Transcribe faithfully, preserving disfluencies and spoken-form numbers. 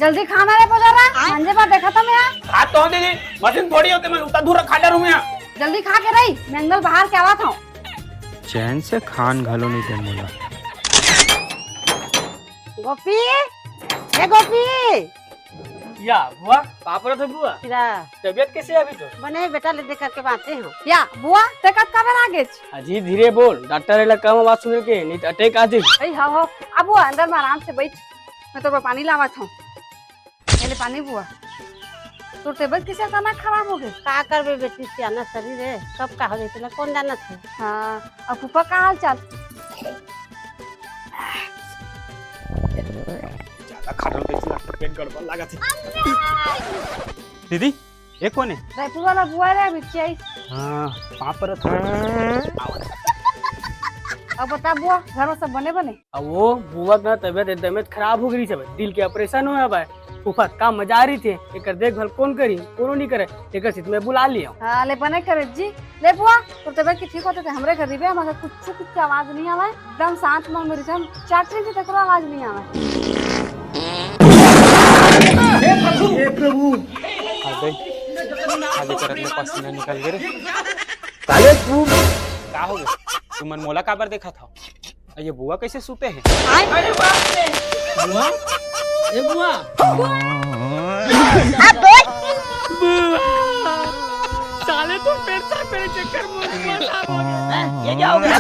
जल्दी खाना रे पुजारा, मंजे बर देखत हंव मैं। हाथ तो दीदी, मशीन थोड़ी होते मैं उतना दूर रखा डरूं मैं। जल्दी खा के रही, मैं अंदर बाहर के आवत हंव। चैन से खान घलो नहीं दे मोला। गोपी, ए गोपी। या बुआ, पापड़ तो बुआ। तबीयत कैसे है अभी तो? बने बेटा ले दे करके बांचे हो। या बुआ, ते कब काबर आ गेच? अजी धीरे बोल, डॉक्टर एला कम आवाज सुने के, नहीं तो अटैक आ जाई। अरे हाँ हो, अब बुआ अंदर में आराम से बैठ, मैं तो पानी लावत हूँ। ये ले पानी बुआ। तोर तबीयत कैसे अचानक खराब हो गई? का करबे बेटी, सियाना शरीर है, कब का हो जाए तेला कौन जानत है। हाँ, अब फूफा का हाल चाल? ज्यादा खा लो, देख ला, पेट गड़बड़ लागत है। दीदी, ये कौन है? रायपुर वाला बुआ रे, बिच्ची आई। हाँ, पाँव परत हूँ। अब बता बुआ, घर में सब बने बने? अब वो बुआ का तबीयत एकदम खराब हो गई है, दिल के ऑपरेशन होय हे भाई। फूफा का मजा आ रही थे, एकर देखभाल कौन करी, कोनो नहीं करे, एकर सित में बुला लियो। हाँ, ले बने करे जी। ले बुआ, तोर तबीयत के ठीक होते थे हमरे घर रिबे, मगर कुछ कुछ आवाज नहीं आवे, एकदम शांत मन में रिथन, चाटरी से तकरो आवाज नहीं आवे। हे प्रभु, हे प्रभु। आ गई, खाली करत में पसीना निकल गए रे। साले तू। का हो गया? तुमन मोला काबर देखत हव? ये बुआ कैसे सुते हैं? अरे बाप रे। बुआ? ए बुआ। बुआ। साले तो पेट साफ करे चक्कर में मर गया। हैं? ये क्या हो गया?